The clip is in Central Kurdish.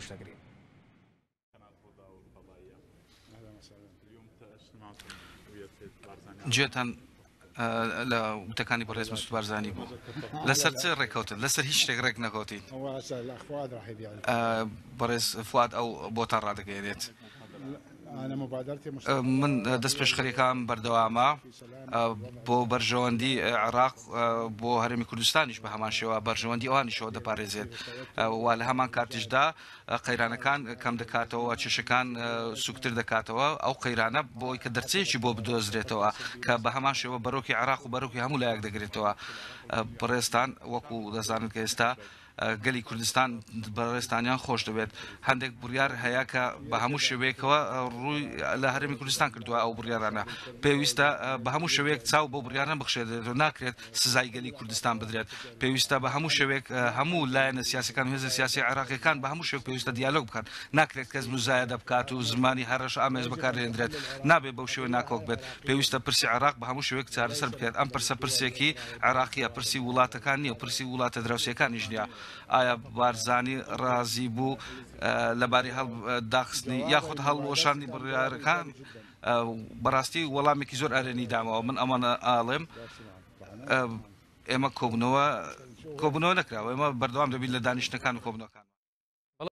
دەگرین. گوێتان لە وتەکانی بەڕێز مەسعود بارزانی بوو لەسەر چ ڕێککەوتن لەسەر هیچ شتێک ڕێک نەکەوتین بەڕێز فواد ئەو بۆتان ڕادەگەیەنێت من دەست پێشخەریەکان بەردەوامە بۆ بەرژەوەندی عێراق بۆ هەرێمی کوردستانیش بە هەمان شێوە بەرژەوەندی ئەوانیشەوە دەپارێزێت و لە هەمان کاتیشدا قەیرانەکان کەم دەکاتەوە کێشەکان سوکتر دەکاتەوە ئەو قەیرانە بۆی کە دەرچەیەکی بۆ بدۆزرێتەوە کە بە هەمان شێوە بەرۆکی عێراق و بەرۆکی هەموو لایەک دەگرێتەوە بەڕێزتان وەکو دەزانن کە ئێستا گەلی کوردستان بەڕێزتانیان خۆش دەوێت. هەندێک بڕیار هەیە کە بە هەموو شێوەیەکەوە ڕووی لە هەرێمی کوردستان کردووە ئەو بڕیارانە پێویستە بە هەموو شێوەیەک چاو بۆ بڕیاران بخشێنرێت و ناکرێت سزای گەلی کوردستان بدرێت. پێویستە بە هەموو شێوەیەک هەموو لایەنە سیاسەکان و هێزە سیاسی عێراقیەکان بە هەموو شێوەیەک پێویستە دیالۆگ بکەن. ناکرێت کەس موزایەدە بکات و زمانی هەڕەشە ئامێز بەکارهێندرێت. نابێت بەو شێوەیە ناکۆک بێت. پێویستە پرسی عێراق بە هەموو شێوەیەک چارەسەر بکرێت. ئەم پرسە پرسێکی عێراقییە، پرسی وڵاتەکان نییە و پرسی وڵاتە دراوسێکانیش نییە. ئایا بارزانی ڕازی بوو لەبارەی داخستنی یاخود هەڵوەشاندنی بڕیارەکان؟ بەڕاستی وەڵامێکی زۆر ئەرێنی دامەوە. من ئەمانە ئاڵێم ئێمە کۆبوونەوە کۆبوونەوە نەکراوە، ئێمە بەردەوام دەبین لە دانیشتنەکان و کۆبوونەوەکان.